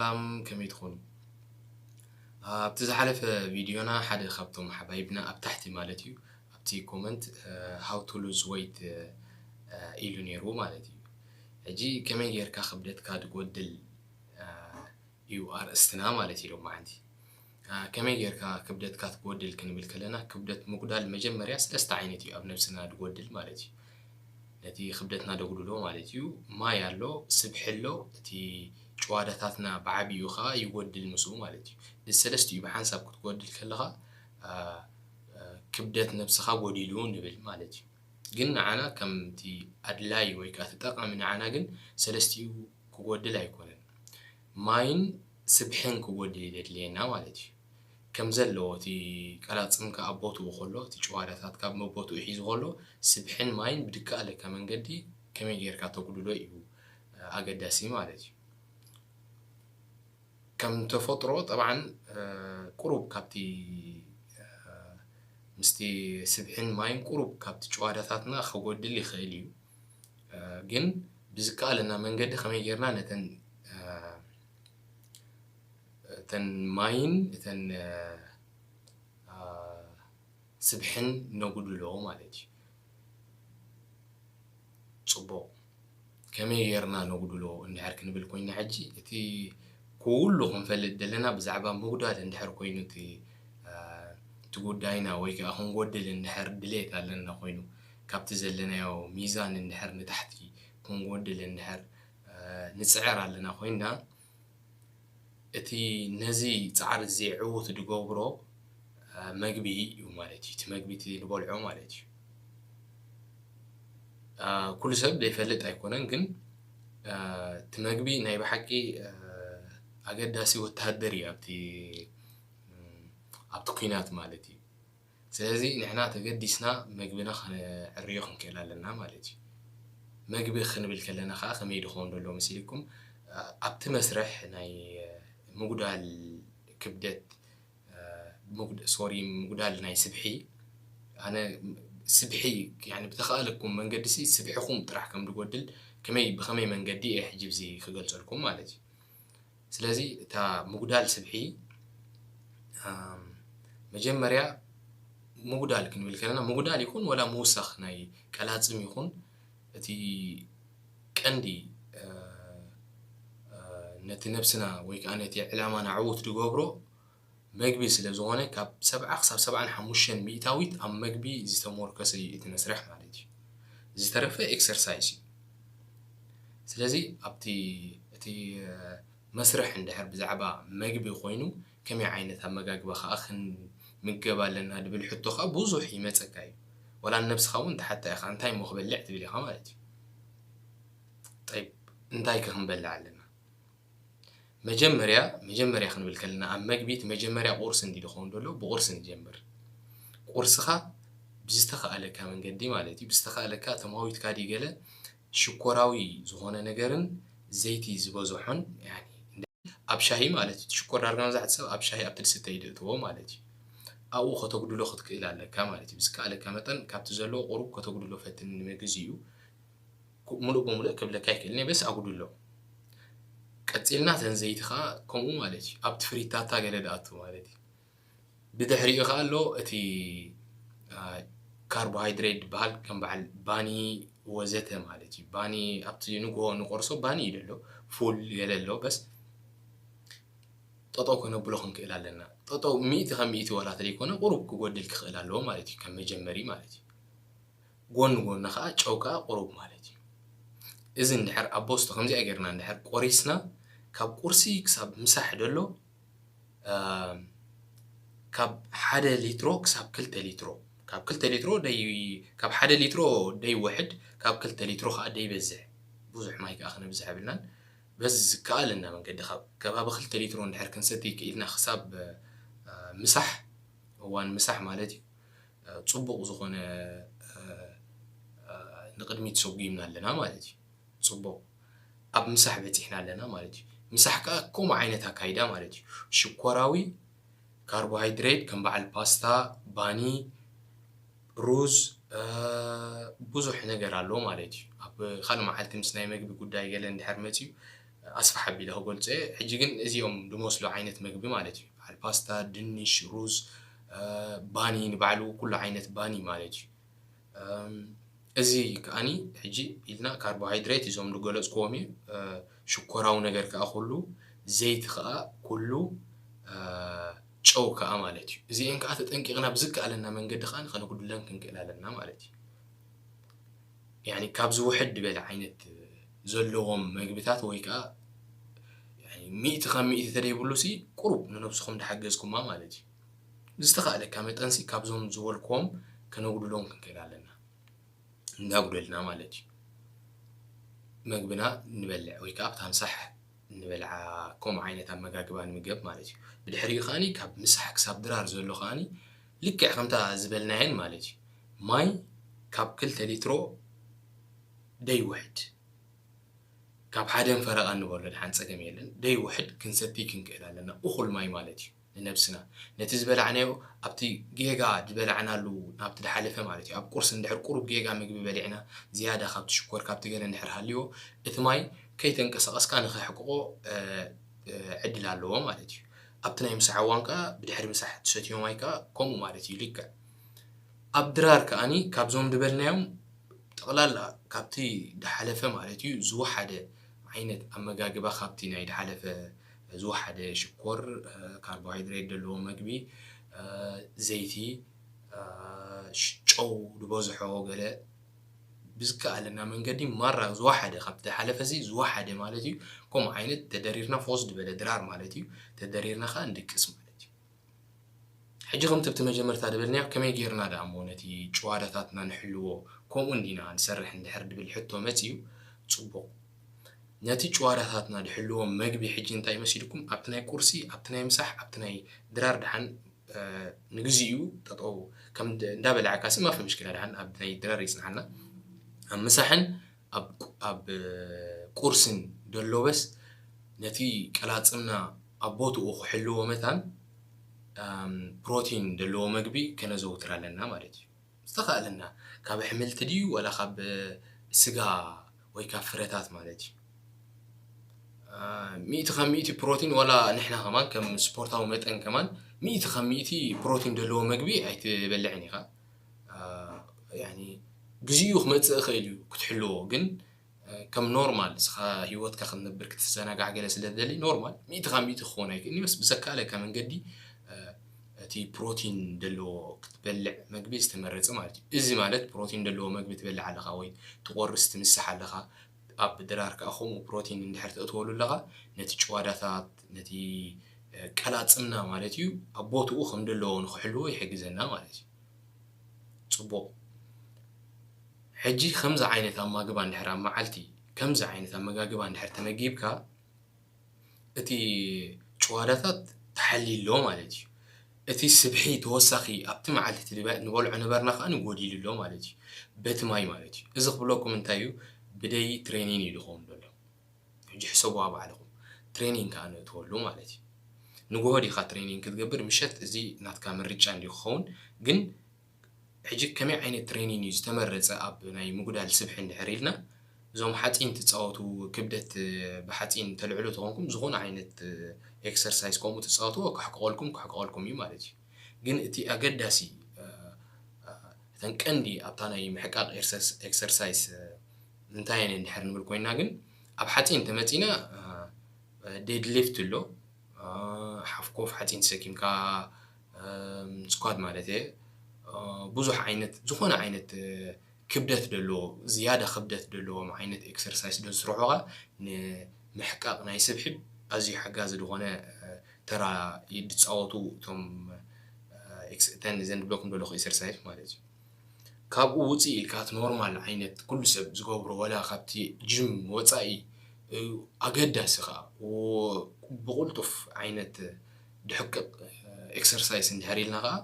ሰላም፣ ከመይ ትኾኑ? ኣብቲ ዝሓለፈ ቪድዮና ሓደ ካብቶም ሓባይብና ኣብ ታሕቲ ማለት እዩ ኣብቲ ኮመንት how to lose weight ኢሉ ነይሩ ማለት እዩ። ሕጂ ከመይ ጌርካ ክብደትካ ትጎድል እዩ ኣርእስትና ማለት እዩ ሎማዓንቲ። ከመይ ጌርካ ክብደትካ ትጎድል ክንብል ከለና ክብደት ምጉዳል መጀመርያ ሰለስተ ዓይነት እዩ ኣብ ነብስና ዝጎድል ማለት እዩ። ነቲ ክብደትና ደጉድሎ ማለት እዩ። ማይ ኣሎ፣ ስብሒ ኣሎ፣ እቲ ጭዋዳታትና ብዓብዩ ከዓ ይጎድል ምስኡ ማለት እዩ። እዚ ሰለስቲኡ ብሓንሳብ ክትጎድል ከለኻ ክብደት ነብስኻ ጎዲሉ ንብል ማለት እዩ። ግን ንዓና ከምቲ ኣድላይ ወይ ከዓ ተጠቃሚ ንዓና ግን ሰለስቲኡ ክጎድል ኣይኮነን። ማይን ስብሕን ክጎድል የድልየና ማለት እዩ። ከም ዘለዎ እቲ ቀላፅምካ ኣብ ቦትኡ ከሎ፣ እቲ ጭዋዳታትካ መቦትኡ ሒዙ ከሎ፣ ስብሕን ማይን ብድከኣለካ መንገዲ ከመይ ጌርካ ተጉድሎ እዩ ኣገዳሲ ማለት እዩ። ከም ተፈጥሮ ጠብዓን ቁሩብ ካብቲ ምስቲ ስብሕን ማይን ቁሩብ ካብቲ ጭዋዳታትና ክጎድል ይኽእል እዩ። ግን ብዝከኣለና መንገዲ ከመይ ጌርና ነተን እተን ማይን እተን ስብሕን ነጉድሎ ማለት እዩ። ፅቡቕ፣ ከመይ ጌርና ነጉድሎ እንድሕር ክንብል ኮይና፣ ሕጂ እቲ ኩሉ ክንፈልጥ ዘለና ብዛዕባ ምጉዳል እንድሕር ኮይኑ እቲ እቲ ጉዳይና ወይ ከዓ ክንጎድል እንድሕር ድሌት ኣለና ኮይኑ፣ ካብቲ ዘለናዮ ሚዛን እንድሕር ንታሕቲ ክንጎድል እንድሕር ንፅዕር ኣለና ኮይና፣ እቲ ነዚ ፃዕሪ እዚ ዕዉት ዝገብሮ መግቢ እዩ ማለት እዩ። እቲ መግቢ እቲ ንበልዖ ማለት እዩ። ኩሉ ሰብ ዘይፈልጥ ኣይኮነን፣ ግን እቲ መግቢ ናይ ብሓቂ ኣገዳሲ ወተሃደር እዩ ኣብቲ ኣብቲ ኲናት ማለት እዩ። ስለዚ ንሕና ተገዲስና መግብና ከነዕርዮ ክንክእል ኣለና ማለት እዩ። መግቢ ክንብል ከለና ከዓ ከመይ ድኸውን ዘሎ መሲልኩም ኣብቲ መስርሕ ናይ ምጉዳል ክብደት ሶሪ ምጉዳል ናይ ስብሒ ኣነ ስብሒ ብተኸኣለኩም መንገዲ ሲ ስብሕኹም ጥራሕ ከም ድጎድል ከመይ ብኸመይ መንገዲ እየ ሕጂ ብዚ ክገልፀልኩም ማለት እዩ። ስለዚ እታ ምጉዳል ስብሒ መጀመርያ ምጉዳል ክንብል ከለና ምጉዳል ይኹን ወላ ምውሳኽ ናይ ቀላፅም ይኹን እቲ ቀንዲ ነቲ ነብስና ወይ ከዓ ነቲ ዕላማና ዕዉት ድገብሮ መግቢ ስለ ዝኾነ ካብ ሰብዓ ክሳብ ሰብዓን ሓሙሽተን ሚእታዊት ኣብ መግቢ ዝተሞርከሰ እዩ እቲ መስርሕ ማለት እዩ። ዝተረፈ ኤክሰርሳይስ እዩ። ስለዚ ኣብቲ እቲ መስርሕ እንድሕር ብዛዕባ መግቢ ኮይኑ ከመይ ዓይነት ኣመጋግባ ከዓ ክንምገብ ኣለና ድብል ሕቶ ከዓ ብዙሕ ይመፀካ እዩ። ዋላ ንነብስኻ እውን ትሓታ ኢኻ እንታይ እሞ ክበልዕ ትብል ኢኻ ማለት እዩ። ጠይብ እንታይ ከ ክንበልዕ ኣለና? መጀመርያ መጀመርያ ክንብል ከለና ኣብ መግቢ እቲ መጀመርያ ቁርሲ እንዲ ዝኸውን ዘሎ ብቁርሲ ንጀምር። ቁርስኻ ብዝተኸኣለካ መንገዲ ማለት እዩ ብዝተኸኣለካ ተማዊትካ ድዩ ገለ ሽኮራዊ ዝኾነ ነገርን ዘይቲ ዝበዝሖን ኣብ ሻሂ ማለት እዩ ሽኮር ዳርጋ መብዛሕቲ ሰብ ኣብ ሻሂ ኣብቲ ዝስተ እዩ ድእትዎ ማለት እዩ ኣብኡ ከተጉድሎ ክትክእል ኣለካ ማለት እዩ ብዝከኣለካ መጠን ካብቲ ዘለዎ ቁሩብ ከተጉድሎ ፈትን ንመግዚ እዩ ሙሉእ ብሙሉእ ክብለካ ይክእል እየ በስ ኣጉድሎ ቀፂልና ተን ዘይቲ ከዓ ከምኡ ማለት እዩ ኣብቲ ፍሪታታ ገለ ድኣቱ ማለት እዩ ብድሕሪኡ ከዓ ኣሎ እቲ ካርቦሃይድሬት ዝበሃል ከም በዓል ባኒ ወዘተ ማለት እዩ ባኒ ኣብቲ ንግሆ ንቆርሶ ባኒ እዩ ዘሎ ፉል ገለ ኣሎ በስ ጠጠው ከነብሎ ክንክእል ኣለና ጠጠው ሚእቲ ካብ ሚእቲ ዋላ ተለይኮነ ቁሩብ ክጎድል ክኽእል ኣለዎ ማለት እዩ ከም መጀመሪ ማለት እዩ ጎኒ ጎኒ ከዓ ጨው ከዓ ቁሩብ ማለት እዩ እዚ እንድሕር ኣብ ቦስቶ ከምዚኣ ጌርና እንድሕር ቆሪስና ካብ ቁርሲ ክሳብ ምሳሕ ደሎ ካብ ሓደ ሊትሮ ክሳብ ክልተ ሊትሮ ካብ ክልተ ሊትሮ ካብ ሓደ ሊትሮ ደይውሕድ ካብ ክልተ ሊትሮ ከዓ ደይበዝሕ ብዙሕ ማይ ከዓ ክነብዝሕ የብልናን በዚ ዝከኣለና መንገዲ ካብ ከባቢ ክልተ ሊትሮ እንድሕር ክንሰቲ ክኢልና ክሳብ ምሳሕ እዋን ምሳሕ ማለት እዩ ፅቡቕ ዝኾነ ንቕድሚት ሰጒምና ኣለና ማለት እዩ ፅቡቕ ኣብ ምሳሕ በፂሕና ኣለና ማለት እዩ ምሳሕ ከዓ ከምኡ ዓይነት ኣካይዳ ማለት እዩ ሽኮራዊ ካርቦሃይድሬት ከም በዓል ፓስታ ባኒ ሩዝ ብዙሕ ነገር ኣሎ ማለት እዩ ኣብ ካልእ መዓልቲ ምስ ናይ መግቢ ጉዳይ ገለ እንድሕር መፅዩ ኣስፍሕ ኣቢለ ክገልጾ እየ። ሕጂ ግን እዚኦም ዝመስሉ ዓይነት መግቢ ማለት እዩ። በዓል ፓስታ፣ ድንሽ፣ ሩዝ፣ እ፣ ባኒ ንባዕሉ ኩሉ ዓይነት ባኒ ማለት እዩ። እም፣ እዚ ከኣኒ ሕጂ ኢልና ካርቦሃይድሬት እዞም ዝገለጽክዎም እዩ። እ፣ ሽኮራዊ ነገር ከኣ ኩሉ፣ ዘይቲ ከኣ ኩሉ፣ እ፣ ጨው ከኣ ማለት እዩ። እዚኤን ከኣ ተጠንቂቕና ብዝከኣለና መንገዲ ከኣ ከነጉድለን ክንክእል ኣለና ማለት እዩ። ያኒ ካብ ዝውሕድ ዝበለ ዓይነት ዘለዎም መግብታት ወይ ከኣ ያኒ ሚእቲ ካብ ሚእቲ ተደይብሉ ሲ ቁሩብ ንነብስኹም እንዳሓገዝኩማ ማለት እዩ። ዝተኻእለካ መጠን ሲ ካብዞም ዝበልክዎም ከነጉድሎም ክንክእል ኣለና። እንዳጉደልና ማለት እዩ። መግብና ንበልዕ ወይ ከኣ ኣብታ ምሳሕ ንበልዓ ከምኡ ዓይነት ኣመጋግባ ንምገብ ማለት እዩ። ብድሕሪኡ ከኣኒ ካብ ምሳሕ ክሳብ ድራር ዘሎ ከኣኒ ልክዕ ከምታ ዝበልናየን ማለት እዩ። ማይ ካብ ክልተ ሊትሮ ደይውሕድ፣ ካብ ሓደን ፈረቓን ንበሎ ድሓን ጸገም የለን። ደይውሕድ ክንሰቲ ክንክእል ኣለና። እኹል ማይ ማለት እዩ። ንነብስና ነቲ ዝበላዕናዮ ኣብቲ ጌጋ ዝበላዕናሉ ናብቲ ድሓለፈ ማለት እዩ። ኣብ ቁርሲ እንድሕር ቁሩብ ጌጋ ምግቢ በሊዕና ዝያዳ ካብቲ ሽኮር ካብቲ ገለ እንድሕር ሃልይዎ እቲ ማይ ከይተንቀሳቐስካ ንኸሕቅቖ፣ እ፣ እ፣ ዕድል ኣለዎ ማለት እዩ። ኣብቲ ናይ ምሳሕ እዋን ከኣ ብድሕሪ ምሳሕ እትሰትዮ ማይ ከኣ ከምኡ ማለት እዩ ልክዕ። ኣብ ድራር ከኣኒ ካብዞም ዝበልናዮም ጠቕላላ ካብቲ ድሓለፈ ማለት እዩ ዝወሓደ ዓይነት ኣመጋግባ ካብቲ ናይ ድሓለፈ ዝወሓደ ሽኮር፣ እ፣ ካርቦሃይድሬት ዘለዎ መግቢ፣ እ፣ ዘይቲ፣ እ፣ ሽ-፣ ጨው ዝበዝሖ ገለ ብዝከኣለና መንገዲ ማራ ዝወሓደ ካብቲ ድሓለፈ እዚ ዝወሓደ ማለት እዩ። ከምኡ ዓይነት ተደሪርና ፈወስ ዝበለ ድራር ማለት እዩ። ተደሪርና ከኣ ንድቅስ ማለት እዩ። ሕጂ ከምቲ ኣብቲ መጀመርታ ዝበልናዮ ከመይ ጌርና ደኣ እሞ ነቲ ጭዋዳታትና ንሕልዎ ከምኡ እንዲና ንሰርሕ እንድሕር ድብል ሕቶ መጺኡ ጽቡቕ። ነቲ ጭዋዳታትና ድሕልዎ መግቢ ሕጂ እንታይ መሲልኩም ኣብቲ ናይ ቁርሲ ኣብቲ ናይ ምሳሕ ኣብቲ ናይ ድራር ደሓን፣ እ፣ ንግዚኡ ጠጠው ከም ድ-፣ እንዳበላዕካ ሲ ማፊ ምሽክላ ደሓን ኣብ ናይ ድራር ይጽናሓና ኣብ ምሳሕን ኣብ ቁ-፣ ኣብ ቁርስን ደሎ በስ ነቲ ቀላጽምና ኣብ ቦትኡ ክሕልዎ መታን፣ ኣም፣ ፕሮቲን ደለዎ መግቢ ከነዘውትር ኣለና ማለት እዩ። ዝተኻእለና ካብ ኣሕምልቲ ድዩ ወላ ካብ ስጋ ወይ ካብ ፍረታት ማለት እዩ። አ፣ ሚእቲ ካብ ሚእቲ ፕሮቲን ወላ ንሕና ከማን ከም ስፖርታዊ መጠን ከማን ሚእቲ ካብ ሚእቲ ፕሮቲን ደለዎ መግቢ ኣይትበልዕን ኢኻ። አ፣ ያኒ ግዚኡ ክመጽእ ይኽእል እዩ ክትሕልዎ፣ ግን፣ እ፣ ከም ኖርማል ንስኻ ህይወትካ ክትነብር ክትዘናጋዕ ገለ ስለ ትደሊ ኖርማል ሚእቲ ካብ ሚእቲ ክኸውን ኣይክእልን እዩ። በስ ብዘካለካ መንገዲ፣ እ፣ እቲ ፕሮቲን ደለዎ ክትበልዕ መግቢ ዝተመረጸ ማለት እዩ። እዚ ማለት ፕሮቲን ደለዎ መግቢ ትበልዕ ኣለኻ ወይ ትቆርስ ትምስሕ ኣለኻ፣ ኣብ ድራር ከኣ ከምኡ ፕሮቲን እንድሕር ተእትወሉ ኣለኻ፣ ነቲ ጭዋዳታት፣ ነቲ፣ እ፣ ቀላጽምና ማለት እዩ፣ ኣብ ቦትኡ ከም ደለዎ ንኽሕልዎ ይሕግዘና ማለት እዩ። ጽቡቕ። ሕጂ ከምዚ ዓይነት ኣማግባ እንድሕር ኣብ መዓልቲ፣ ከምዚ ዓይነት ኣመጋግባ እንድሕር ተመጊብካ፣ እቲ ጭዋዳታት ተሓልዩ ኣሎ ማለት እዩ። እቲ ስብሒ ተወሳኺ ኣብቲ መዓልቲ እቲ ንበ-፣ ንበልዖ ነበርና ከኣ ንጎዲሉ ኣሎ ማለት እዩ። በቲ ማይ ማለት እዩ። እዚ ክብለኩም እንታይ እዩ? ብደይ ትሬኒን እዩ ዝኸውን ዘሎ። ሕጂ ሕሰብዋ ባዕልኹም። ትሬኒን ከኣ ንእትወሉ ማለት እዩ። ንግሆ ዲኻ ትሬኒን ክትገብር፣ ምሸት፣ እዚ ናትካ ምርጫ እንድዩ ክኸውን። ግን ሕጂ ከመይ ዓይነት ትሬኒን እዩ ዝተመረጸ ኣብ ናይ ምጉዳል ስብሒ እንድሕር ኢልና፣ እዞም ሓጺን ትጻወቱ፣ ክብደት ብሓጺን ተልዕሉ ተኾንኩም፣ ዝኾነ ዓይነት ኤክሰርሳይዝ ከምኡ ትጻወትዎ፣ ከሕቅቐልኩም፣ ከሕቅቐልኩም እዩ ማለት እዩ። ግን እቲ ኣገዳሲ፣ እ፣ እ፣ እተን ቀንዲ ኣብታ ናይ ምሕቃቕ ኤርሰስ-፣ ኤክሰርሳይዝ፣ እ፣ እንታይ እየን እንድሕር ንብል ኮይና ግን፣ ኣብ ሓጺን ተመጺና፣ እ፣ እ፣ ዴድሊፍት ኣሎ፣ እ፣ ሓፍ ኮፍ ሓጺን ተሰኪምካ፣ እ፣ ስኳት ማለት እየ፣ እ፣ ብዙሕ ዓይነት፣ ዝኾነ ዓይነት፣ እ፣ ክብደት ደሎ፣ ዝያዳ ክብደት ደለዎም ዓይነት ኤክሰርሳይዝ ዶ ዝስርሑ ኸኣ ንምሕቃቕ ናይ ስብሒ ኣዝዩ ሓጋዚ ዝኾነ፣ እ፣ ተራ ይጻወቱ እቶም፣ እ፣ ኤክስ-፣ እተን እዘን ዝብለኩም ዘለኹ ኤክሰርሳይዝ ማለት እዩ። ካብኡ ውጽእ ኢልካ እቲ ኖርማል ዓይነት ኩሉ ሰብ ዝገብሮ፣ ወላ ካብቲ ጅም ወጻኢ፣ እ፣ ኣገዳሲ ኸኣ፣ ዎ-፣ ብቕልጡፍ ዓይነት ድሕቅቕ፣ እ፣ ኤክሰርሳይዝ እንድሕር ኢልና ኸኣ፣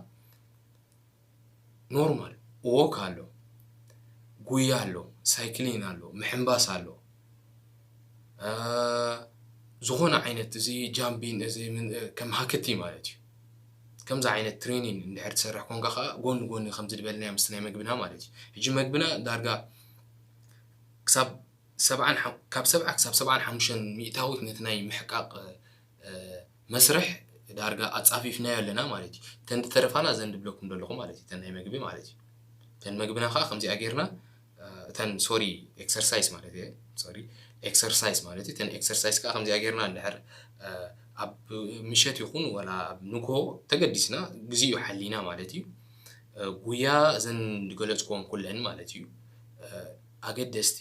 ኖርማል ዎክ ኣሎ፣ ጉያ ኣሎ፣ ሳይክሊን ኣሎ፣ ምሕንባስ ኣሎ። እ፣ ዝኾነ ዓይነት እዚ ጃምቢን እዚ ምን-፣ እ፣ ከም ሃክቲ ማለት እዩ። ከምዚ ዓይነት ትሬኒን እንድሕር ትሰርሕ ኮንካ ኸኣ ጎኒ ጎኒ ከምዚ ዝበልናዮ ምስቲ ናይ መግብና ማለት እዩ። ሕጂ መግብና ዳርጋ ክሳብ ሰብዓን ሓ- ካብ ሰብዓ ክሳብ ሰብዓን ሓሙሽተን ሚእታዊት ነቲ ናይ ምሕቃቕ መስርሕ ዳርጋ ኣጻፊፍናዮ ኣለና ማለት እዩ። እተን ዝተረፋና እዘን ድብለኩም ዘለኹ ማለት እዩ፣ እተን ናይ መግቢ ማለት እዩ። እተን መግብና ከዓ ከምዚኣ ጌርና እተን ሶሪ ኤክሰርሳይስ ማለት እየ ሶሪ ኤክሰርሳይስ ማለት እዩ። እተን ኤክሰርሳይስ ከዓ ከምዚኣ ጌርና እንድሕር ኣብ ምሸት ይኹን ወላ ኣብ ንግሆ ተገዲስና ግዜኡ ሓሊና ማለት እዩ። ጉያ እዘን ዝገለፅክዎም ኩለን ማለት እዩ ኣገደስቲ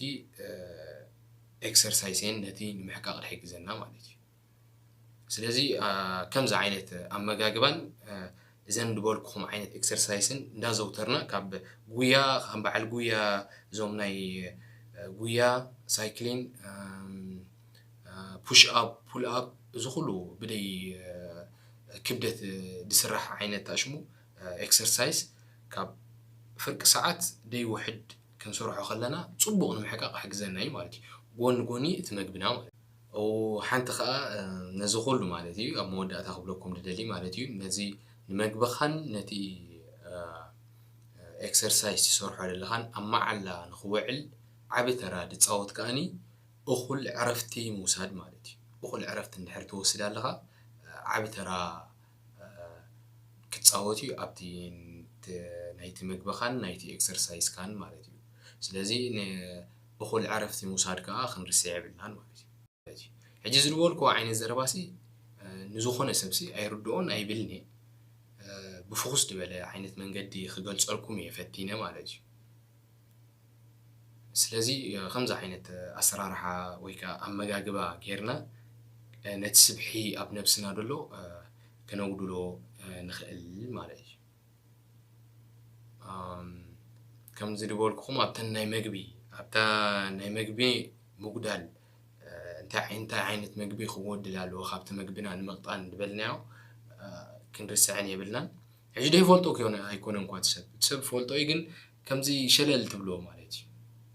ኤክሰርሳይስ እየን ነቲ ንምሕቃቕ ዝሕግዘና ማለት እዩ። ስለዚ ከምዚ ዓይነት ኣመጋግባን እዘን ዝበልኩኹም ዓይነት ኤክሰርሳይስን እንዳዘውተርና ካብ ጉያ ከም በዓል ጉያ እዞም ናይ ጉያ ሳይክሊን ፑሽ ኣፕ ፑል ኣፕ እዚ ኩሉ ብደይ ክብደት ዝስራሕ ዓይነት ኣሽሙ ኤክሰርሳይስ ካብ ፍርቂ ሰዓት ደይ ውሕድ ክንሰርሖ ከለና ፅቡቕ ንምሕቃቕ ሕግዘና እዩ ማለት እዩ። ጎኒ ጎኒ እቲ መግብና ማለት ሓንቲ ከዓ ነዚ ኩሉ ማለት እዩ ኣብ መወዳእታ ክብለኩም ድደሊ ማለት እዩ ነዚ ንመግብኻን ነቲ ኤክሰርሳይስ ትሰርሖ ዘለኻን ኣብ መዓላ ንክውዕል ዓቢ ተራ ድፃወት ከኣኒ እኹል ዕረፍቲ ምውሳድ ማለት እዩ። እኹል ዕረፍቲ እንድሕር ትወስድ ኣለኻ ዓቢ ተራ ክፃወት እዩ ኣብቲ ናይቲ ምግብኻን ናይቲ ኤክሰርሳይስካን ማለት እዩ። ስለዚ እኹል ዕረፍቲ ምውሳድ ከዓ ክንርስዕ የብልናን ማለት እዩ። ሕጂ ዝድበልኩዎ ዓይነት ዘረባሲ ንዝኾነ ሰብሲ ኣይርድኦን ኣይብልኒ ብፍኹስ ዝበለ ዓይነት መንገዲ ክገልፀልኩም እየ ፈቲነ ማለት እዩ። ስለዚ ከምዚ ዓይነት ኣሰራርሓ ወይ ከዓ ኣመጋግባ ጌርና ነቲ ስብሒ ኣብ ነብስና ደሎ ከነጉድሎ ንኽእል ማለት እዩ። ከም ዝድበልኩኹም ኣብተን ናይ መግቢ ኣብታ ናይ መግቢ ምጉዳል እንታይ እንታይ ዓይነት መግቢ ክጎድል ኣለዎ ካብቲ መግብና ንምቕጣን ዝበልናዮ ክንርስዐን የብልናን። ሕጂ ዶ ይፈልጦ ክዮነ ኣይኮነን እኳ እቲ ሰብ እቲ ሰብ ፈልጦ እዩ ግን ከምዚ ሸለል ትብልዎ ማለት እዩ።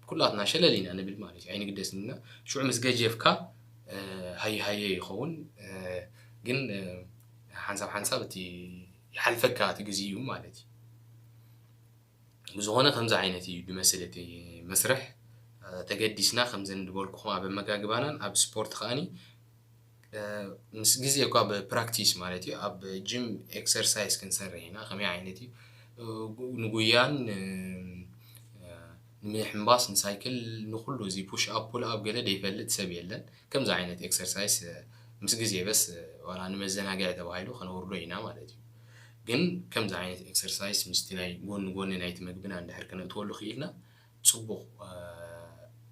ኩላትና ሸለል ኢና ንብል ማለት እዩ ኣይንግደስን ኢና። ሽዑ ምስ ገጀፍካ ሃየ ሃየ ይኸውን ግን ሓንሳብ ሓንሳብ እቲ ይሓልፈካ እቲ ግዜ እዩ ማለት እዩ። ብዝኾነ ከምዚ ዓይነት እዩ ዝመስል እቲ መስርሕ ተገዲስና ከምዘን ዝበልኩኹም ኣብ ኣመጋግባናን ኣብ ስፖርት ከዓኒ ምስ ግዜ እኳ ብፕራክቲስ ማለት እዩ ኣብ ጅም ኤክሰርሳይስ ክንሰርሕ ኢና ከመይ ዓይነት እዩ ንጉያን ንምሕምባስ ንሳይክል ንኩሉ እዚ ፑሽ ኣፕ ፑል ኣፕ ገለ ዘይፈልጥ ሰብ የለን። ከምዚ ዓይነት ኤክሰርሳይስ ምስ ግዜ በስ ዋላ ንመዘናግዒ ተባሂሉ ከነውርዶ ኢና ማለት እዩ። ግን ከምዚ ዓይነት ኤክሰርሳይስ ምስቲ ናይ ጎኒ ጎኒ ናይቲ መግብና እንድሕር ከነእትወሉ ክኢልና ፅቡቕ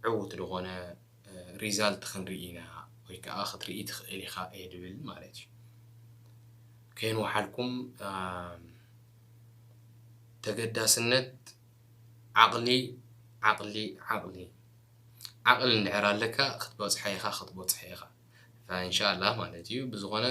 ዕውት ዝኾነ ሪዛልት ክንርኢ ኢና ወይ ከዓ ክትርኢ ትኽእል ኢኻ እየ ድብል ማለት እዩ። ከይንወሓልኩም ተገዳስነት ዓቕሊ ዓቕሊ ዓቕሊ ዓቕሊ እንድሕር ኣለካ ክትበፅሖ ኢኻ ክትበፅሖ ኢኻ እንሻላ ማለት እዩ። ብዝኾነ